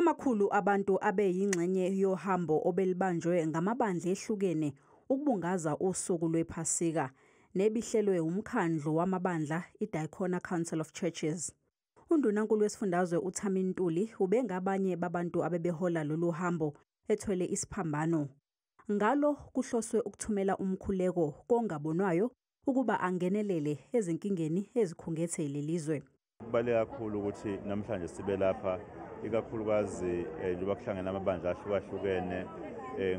Amakhulu abantu abe yingxenye yohambo obelibanjwe ngamabandla ehlukene ukubungaza usuku lwePhasika nebihlelwe umkhandlu wamabandla iDiaconal Council of Churches. Undunankulu wesifundazwe uThami Ntuli ubengabanye babantu abebehola lolu hambo ethwele isiphambano. Ngalo kuhloswe ukuthumela umkhuleko kongabonwayo ukuba angenelele ezinkingeni ezikhungethe lelizwe. Kubaluleke kakhulu ukuthi namhlanje sibe lapha, ikakhulukazi njengoba kuhlangene amabandla ahlukahlukene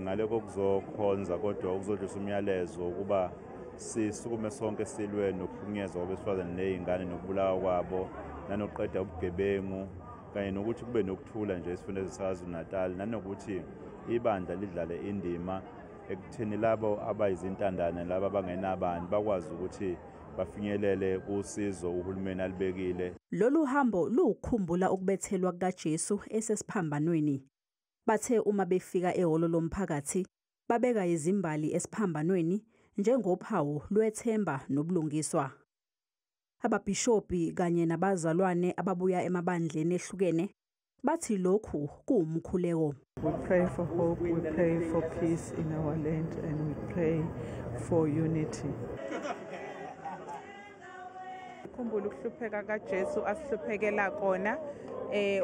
ngalokho kuzokhonza, kodwa ukuzodlulisa umyalezo ukuba sisukume sonke silwe nokuhlukunyezwa kwabesifazane nezingane nokubulawa kwabo, nanokuqeda ubugebengu, kanye nokuthi kube nokuthula nje esifundazweni saKwaZulu-Natal, nanokuthi ibandla lidlale indima ekutheni labo abayizintandane, laba abangenabani bakwazi ukuthi bafinyelele kusizo uhulumeni alibekile. Lolu hambo luwukukhumbula ukubethelwa kukaJesu esesiphambanweni. Bathe uma befika ehholo lomphakathi babeka izimbali esiphambanweni njengophawu lwethemba nobulungiswa. Ababhishobhi kanye nabazalwane ababuya emabandleni ehlukene bathi lokhu kuwumkhuleko. We pray for hope, we pray for peace in our land, and we pray for unity. Khumbula ukuhlupheka kaJesu asihluphekela kona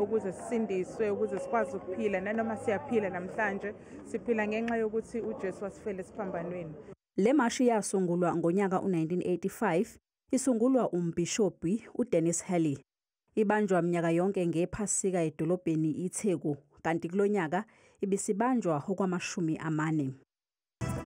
ukuze sisindiswe, ukuze sikwazi ukuphila, nanoma siyaphila namhlanje siphila ngenxa yokuthi uJesu wasifela esiphambanweni. Le mashi yasungulwa ngonyaka u-1985 isungulwa umbhishobhi uDennis Hurley. Ibanjwa minyaka yonke ngePhasika edolobheni iTheku, kanti kulonyaka ibisibanjwa okwamashumi amane.